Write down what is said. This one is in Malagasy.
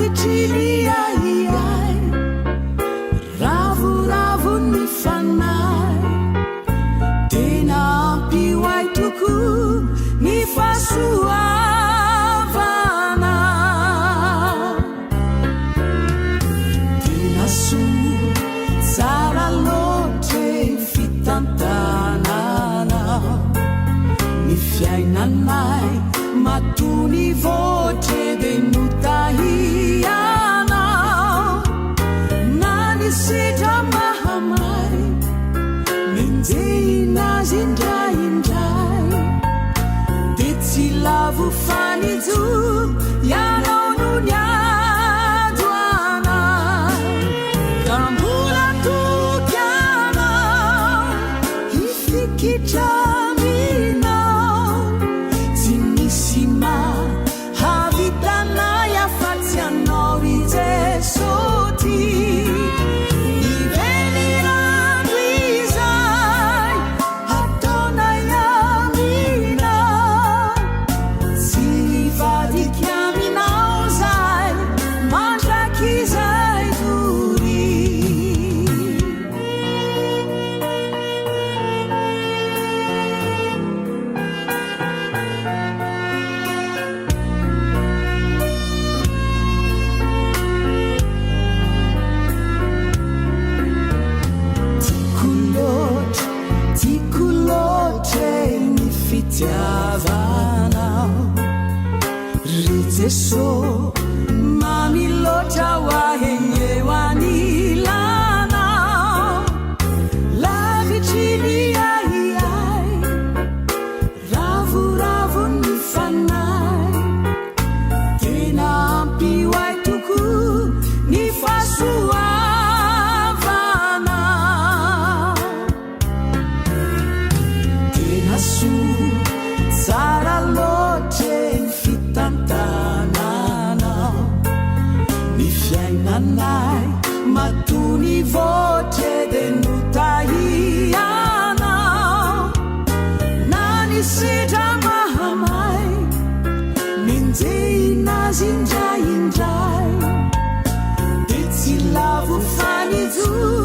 Lavitry ny ahiahy, ravoravo ny fanahy. Tena ampy ho ahy tokoa ny fahasoavana. Tena soa, tsara loatra e ny fitantananao ny fiainanay. Matoa nivoatra e dia notahianao. Na ny sedra mahamay, nenjehina azy indraindray, dia tsy lavo fa nijoro ianao no niady ho anay. Ka mbola toky anao, hifikitra aminao, tsy misy mahavita anay afa-tsy anao ry Jeso ty. Ny velirano izay ataonay aminao, tsy hivadika aminao zahay mandrakizay doria. Tiako loatra, tiako loatra e ny fitiavanao ry Jeso, mamy loatra ho ahy ny eo anilanao. Lavitry ny ahiahy, ravoravo ny fanahy. Tena ampy ho ahy tokoa ny fahasoavana. Tena soa, tsara loatra e ny fitantananao ny fiainanay. Matoa nivoatra e dia notahianao. Na ny sedra mahamay, nenjehina azy indraindray, dia tsy lavo fa nijoro.